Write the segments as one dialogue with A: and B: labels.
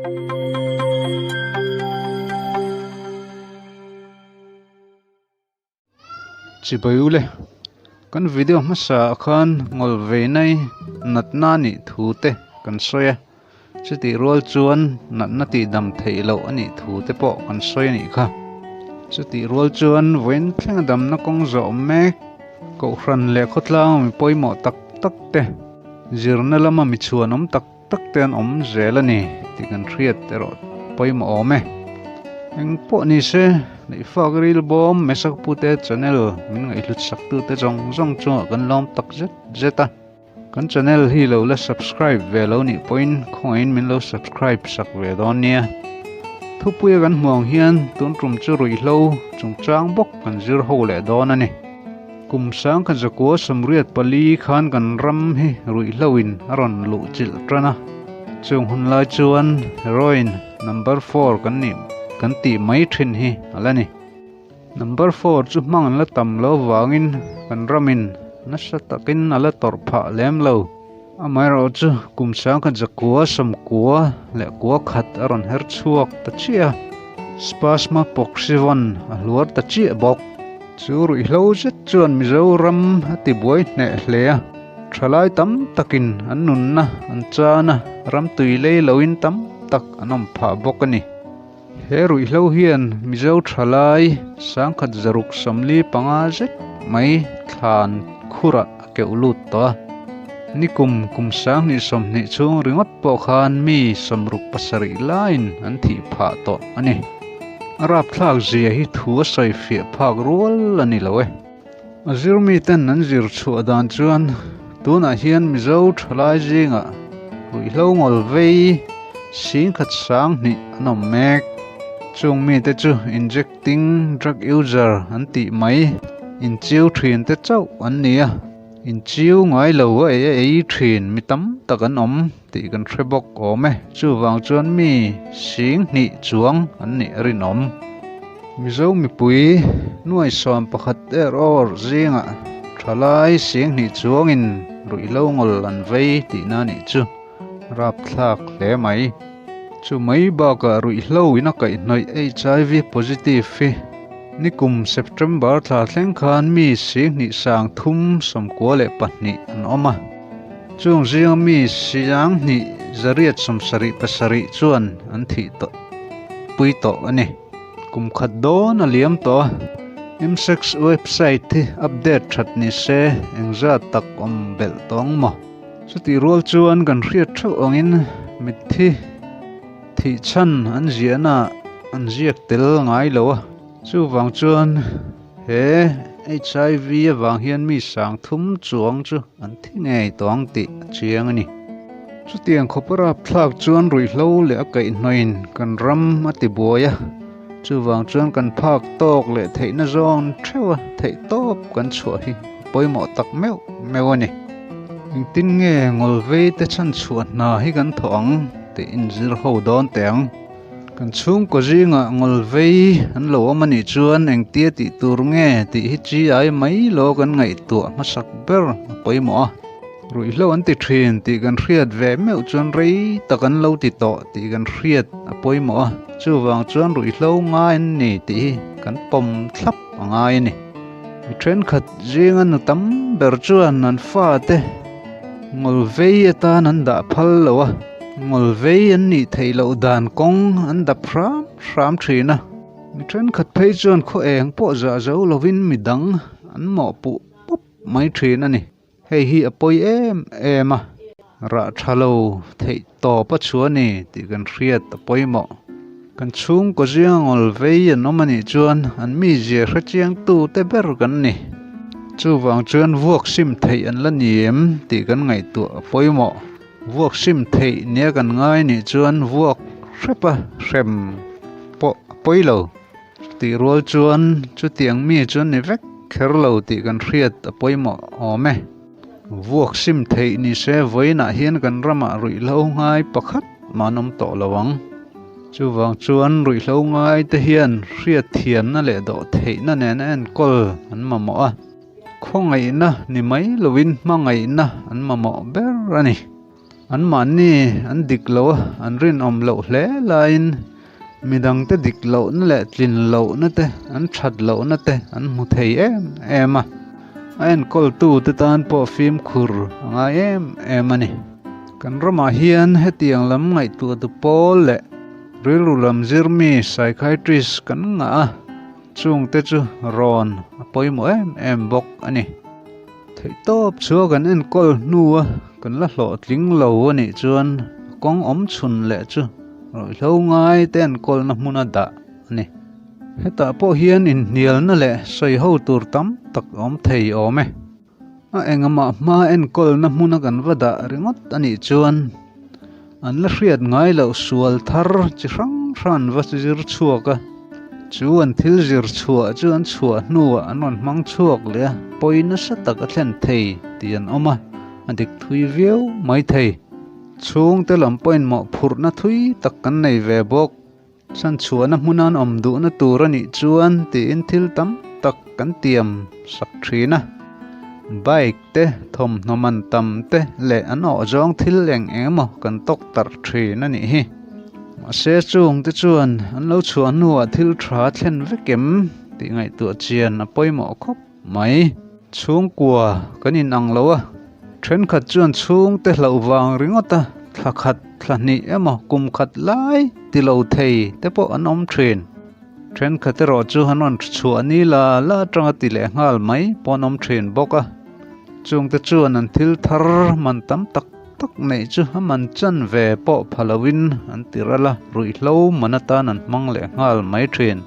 A: Chibai ule, kan video hmasa ah khan ngawl vei nai natna nih thu te kan sawi a, chutih rual chuan natna tih dam theih loh a nih thu te pawh kan sawi a nih kha. Chutih rual chuan vawiin thlenga damna kawng zawh mek Kohhran leh khawtlang mi pawimawh tak tak te zirna lama mi chhuanawm tak tak te an awm zel a ni tih kan hriat erawh pawimawh awm e. Eng pawh ni se, Neihfak ril bawm Mesak pute channel min ngaihhlut sak tute zawng zawng chungah kan lawm tak zet zet a. Kan channel hi lo la subscribe ve lo nih pawhin khawngaihin min lo subscribe sak ve dawn nia. Thupuia kan hmuh ang hian tun tum chu ruihhlo chungchang bawk kan zir ho leh dawn a ni. Kum sangkhat zakua 84 khan kan ram hi ruihhloin a rawn luh chilh tan a, chung hun lai chuan heroin number four kan nih kan tih mai thin hi a la ni. Number four chu hmang an la tam lo vangin kan ramin nasa takin a la tawrh phah lem lo. Amaherawhchu kum sangkhat zakua 91 a rawn her chhuak ta chiah a, Spasma Poxivon a hluar ta chiah bawk. Chu ruihhlo zet chuan Mizoram a ti buai hneh hle a, thalai tam takin an nunna an chan a, ram tui lei loin tam tak an awm phah bawk a ni. He ruihhlo hian Mizo thalai 1675 zet mai thlan khurah a keuh lut tawh a, nikum kum 2020 chhung ringawt pawh khan mi 67 laiin an thih phah tawh a ni. A rapthlak zia hi thu a sawi fiah phak rual a ni lo e. A zir miten an zir chhuah dan chuan tunah hian Mizo thalai zingah ruihhlo ngawl vei singkhat sang hnih an awm mek. Chung mite chu injecting drug user an tih mai inchiu thin te chauh an ni a. Inchiu ngai lo a ei a ei thin mi tam tak an awm tih kan hre bawk awm e. Chuvang chuan mi sing hnih chuang an nih a rinawm. Mizo mipui nuai 11 er awr zingah thalai sing hnih chuangin ruihhlo ngawl an vei tihna nih chu rapthlak hle mai. Chu mai bakah ruihhlo in a kaihhnawih HIV positive hi nikum September thla thleng khan mi 23 92 an awm a. Chung zinga mi 2177 chuan an thih tawh pui tawh a ni. Kum khat dawn a liam tawh a, MSEX website hi update that ni se engzat tak awm belh tawh ang maw? Chutih rual chuan kan hriat theuh angin mitthi thih chhan an ziahna an ziak tel ngai lo a, chuvang chuan he HIV avang hian mi 3000 chuang chu an thi ngei tawh ang tih a chiang a ni. Chutiang khawpa rapthlak chuan ruihhlo leh a kaihhnawin kan ram a ti buai a, chuvang chuan kan phak tawk leh theihna zawn theuh a theih tawp kan chhuah hi a pawimawh tak meuh meuh a ni. Engtin nge ngawlvei te chhan chhuah hna hi kan thawh ang tih inzir ho dawn teh ang. Kan chhungkaw zingah ngawlvei an lo awm a nih chuan engtia tih tur nge tih hi chi ai mai lo kan ngaihtuah hmasak ber a pawimawh a. Ruihhlo an ti thin tih kan hriat ve meuh chuan rei tak an lo ti tawh tih kan hriat a pawimawh a, chuvang chuan ruihhlo ngai an ni tih hi kan pawm thlap a ngai a ni. Mi thenkhat zinga nu tam ber chuan an fate ngawlvei atan an dah phal lo a, ngawlvei an nih theih loh dan kawng an dap hram hram thin a. Mi thenkhat phei chuan khaw eng pawh zah zo lovin mi dang an mawhpuh pawp mai thin a ni. Hei hi a pawi em em a, rah tha lo theih tawp a chhuah a ni tih kan hriat a pawimawh. Kan chhungkaw zinga ngawl vei an awm a nih chuan an mizia hre chiangtu te ber kan ni. Chuvang chuan vuak sim theih an la ni em tih kan ngaihtuah a pawimawh. Vuak sim theih nia kan ngai nih chuan vuak hrepa hrem pawh a pawi lo. Chutih rual chuan chutiang mi chu ni vek kher lo tih kan hriat a pawimawh awm e. Vuak sim theih ni se vawiinah hian kan ramah ruihhlo ngai pakhat mah an awm tawh lo ang. Chuvang chuan ruihhlo ngai te hian hriat thiamna leh dawh theihna nena enkawl an mamawh a, khawngaihna ni mai lovin hmangaihna an mamawh ber a ni. Anmahni an dik lo a, an rinawm loh hle laiin midangte dik lohna leh tlin lohna te, an that lohna te an hmu thei em em a. A enkawltute tan pawh fimkhur a ngai em em a ni. Kan ramah hian hetiang lam ngaihtuahtu pawl leh rilru lam zirmi psychiatrist kan ngah a, chungte chu rawn a pawimawh em em bawk a ni. Theihtawp chhuah kan enkawl hnua kan la hlawhtling lo a nih chuan a kawng awm chhun leh chu ruihhlo ngai te enkawlna hmuna dah a ni. Hetah pawh hian inhnialna leh sawiho tur tam tak a awm thei awm e. A engmah hma enkawlna hmuna kan va dah ringawt a nih chuan an la hriat ngai loh sual thar chi hrang hrang an va zir chhuak a, chu an thil zir chhuah chu an chhuah hnuah an rawn hmang chhuak leh a, pawi nasa tak a thlen thei tih an awm a, a dik thui viau mai thei. Chhungte lam pawhin mawhphurhna thui tak kan nei ve bawk. Chhanchhuahna hmuna an awm duhna tur a nih chuan tiin thil tam tak kan tiam sak thin a. Bike te, thawmhnaw man tam te leh an awh zawng thil eng eng emaw kan tawk tarh thin a nih hi. Mahse chungte chuan an lo chhuah hnuah thil tha thlen vek em tih ngaihtuah chian a pawimawh khawp mai. Chhungkua kan inang lo a, thenkhat chuan chhungte hlauh vang ringawt a, thla khat, thla hnih emaw kum khat lai ti lo thei te pawh an awm thin. Thenkhat erawh chu an rawn chhuah ni la la atanga ti leh nghal mai pawh an awm thin bawk a, chungte chuan an thil thar man tam tak tak neih chu a man chan ve pawh pha loin an ti ral a, ruihhlo man atan an hmang leh nghal mai thin.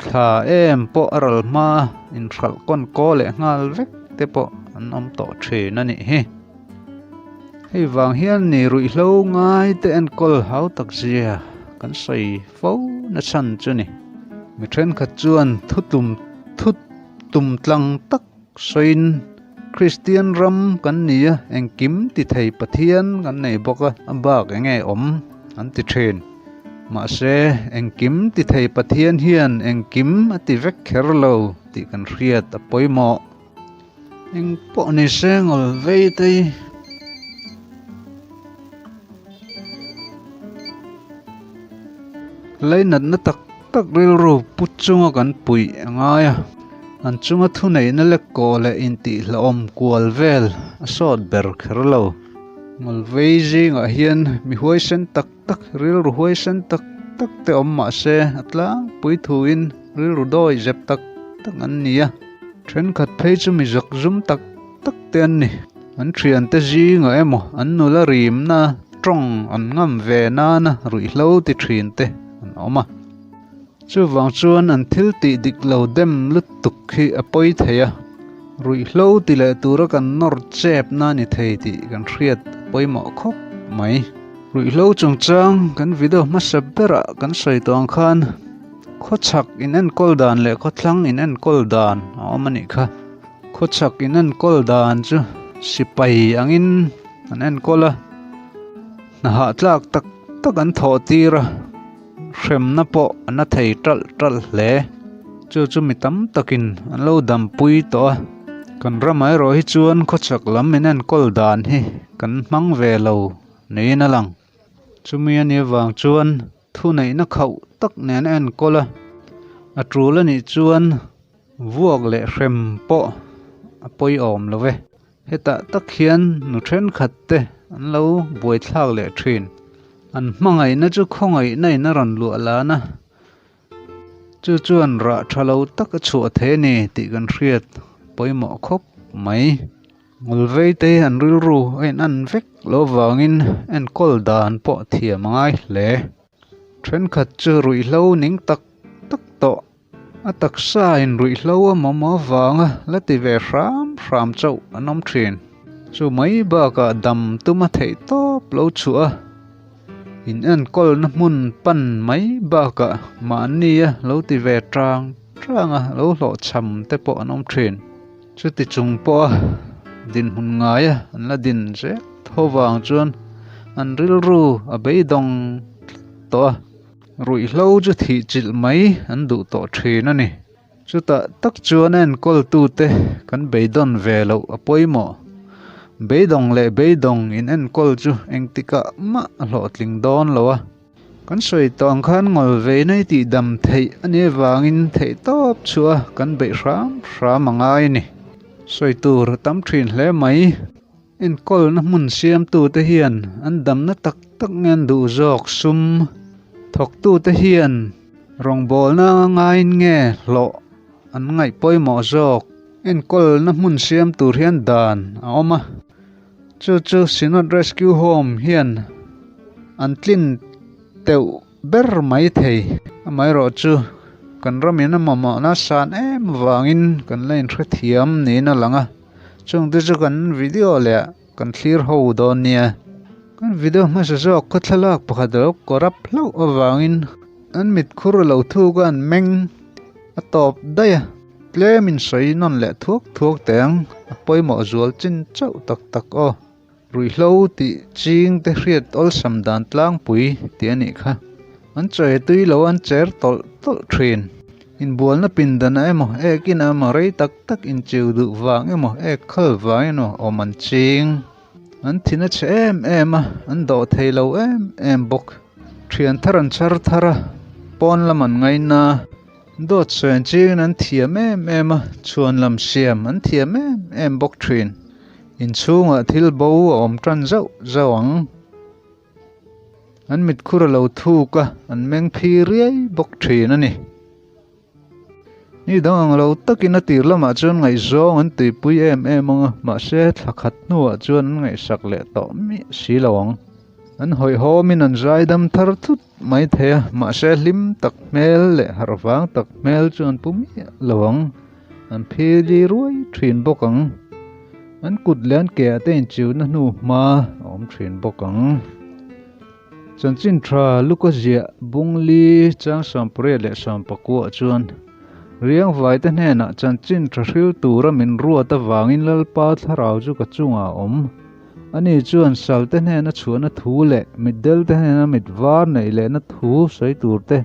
A: Thla em pawh a ral hma a, inhralh kawn kaw leh nghal vek te pawh an awm tawh thin a nih hi. Hei vang hian ni ruihhlo ngai te enkawl hau tak zia kan sawi fo na chhan chu ni. Mi thenkhat chuan thu tum thu tum tlang tak sawiin Kristian ram kan ni a, engkim ti thei Pathian kan nei bawk a, a bak eng nge awm an ti thin. Mahse, engkim ti thei Pathian hian engkim a ti vek kher lo tih kan hriat a pawimawh. Eng pawh ni se ngawl vei tei. Leinatna tak tak rilru pu chunga kan puih a ngai a, an chunga thuneihna lek kawh leh intihhlauhawm kual vel a sawt ber kher lo. Ngawl vei zingah hian mi huaisen tak tak, rilru huaisen tak tak te awm mah se a tlangpui thuin rilru dawi zep tak tak an ni a, thenkhat phei chu mi zak zum tak tak te an ni. An thiante zingah emaw an nula rimna tawng an ngam ve nana ruihhlo ti thin te an awm a. Chuvang chuan an thil tih dik lo dem lutuk hi a pawi thei a, ruihhlo ti leh tura kan nawr chepna a ni thei tih kan hriat a pawimawh khawp mai. Ruihhlo chungchang kan video hmasa berah kan sawi tawh ang khan khawchhak in enkawl dan leh khawthlang in enkawl dan a awm a nih kha. Khawchhak in enkawl dan chu sipai angin an enkawl a, hna hahtlak tak tak an thawh tir a, hremna pawh a na thei ṭalh ṭalh hle. Chu chu mi tam takin an lo dampui tawh a, kan ramah erawh hi chuan khawchhak lam in enkawl dan hi kan hmang ve lo niin a lang. Chumi a nih avang chuan thuneihna khauh tak nen a enkawl a, a tul a nih chuan vuak leh hrem pawh a pawihawm lo ve. Hetah tak hian nu thenkhat te an lo buaithlak leh thin. An hmangaihna chu khawngaihna in a rawn luah lan a, chu chuan rah tha lo tak a chhuah thei a ni tih kan hriat pawimawh khawp mai. Ngawlvei te an rilru a in an vek loh avangin enkawl dan pawh thiam a ngai hle. Thenkhat chu ruihhlo ning tak tak tawh a taksa in ruihhlo a mamawh avanga la ti ve hram hram chauh an awm thin. Chu mai bakah dam tuma theih tawp lo chhuah a, in enkawlna hmun pan mai bakah mahnia lo ti ve tang tanga lo hlawhchham te pawh an awm thin. Chuti chung pawha dinhmun ngaia an la din zel tho vang chuan an rilru a beidawng tlat tawh a, ruihhlo chu thih chilh mai an duh tawh thin a ni. Chutah tak chuan a enkawltute kan beidawn ve loh a pawimawh. Beidawng leh beidawng in enkawl chu engtikah mah a hlawhtling dawn lo a. Kan sawi tawh ang khan ngawl ve nai tih dam theih a nih avangin theihtawp chhuah a kan beih hram hram a ngai a ni. Sawi tur a tam thin hle mai. Enkawlna hmun siamtute hian an damna tak tak nge an duh zawk sum? Thawktute hian rawngbawlna ngaiin nge hlawh an ngaih pawimawh zawk? Enkawlna hmun siam tur hian dan a awm a, chu chu Synod Rescue Home hian an tlin teuh ber mai thei. Amaherawhchu, kan ramin a mamawhna san em avangin kan la inhrethiam niin a lang a, chungte chu kan video leh kan thlir ho dawn nia. Kan video hmasa zawk khaw thlalak pakhat a lo corrupt hlauh avangin an mitkhur a lo thuk a, an meng a tawp daih a. Tlem in sawi nawn leh thuak thuak teh ang, a pawimawh zual chin chauh tak tak aw. Ruihhlo tih ching te hriat awlsam dan tlangpui tih a nih kha. An chawi tui lo an cher tawlh tawlh thin. Inbualna pindan ah emaw ek in ah emaw rei tak tak inchiu duh vang emaw ek khal vang emaw awm an ching. An thin a chhe em em a, an dawh thei lo em em bawk. Thian thar an chhar thar a, pawn lam an ngaina. Dawt sawi an chingin an thiam em em a, chhuan lam siam an thiam em em bawk thin. Inchhungah thil bo a awm tan zauh zauh ang. An mitkhur a lo thuk a, an meng phi riai bawk thin a ni. Ni dang ang lo takin a tir lamah chuan ngaihzawng an tuipui em em ang a, mahse thla khat hnuah chuan an ngaihsak leh tawh miah si lo ang. An hawihhawmin an zaidam thar thut mai thei a, mahse hlim tak hmel leh harh vang tak hmel chu an pu miah lo ang, an phili ruai thin bawk ang. An kut leh an ke ah te inchiuna hnu hma a awm thin bawk ang. Chanchin tha Luka ziah Bungli chang Sampariat leh Sampakua chuan Riangvai te hnenah chanchin tha hril tura min ruat avangin Lalpa thlarau chu ka chungah a awm. Ani chuan salte hnena chhuahna thu leh mitdelte hnena mit var neih lehna thu sawi tur te,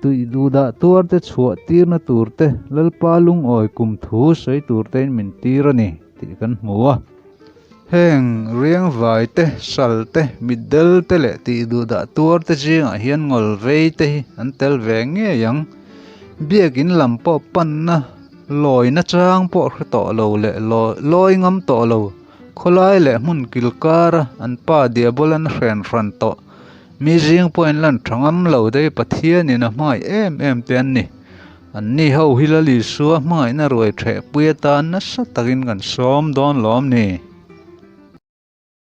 A: tuih duhdah tuar te chhuah tirna tur te, Lalpa lungawi kum thu sawi tur tein min tir a ni tih kan hmu a. Heng riangvai te, sal te, mitdel te leh tih duhdah tuar te zingah hian ngawlvei te hi an tel ve ngei ang. Biakin lam pawh panna lawina chang pawh hre tawh lo leh lawi ngam tawh lo. Khawlai leh hmun kil kara an pa Diabolan a hren hran tawh. Mi zing pawhin lan tha ngam lo dei Pathianin a hmangaih em em te an ni. An ni ho hi Lal Isua hmangaihna ruai thehpui atan nasa takin kan sawm dawn lawm ni.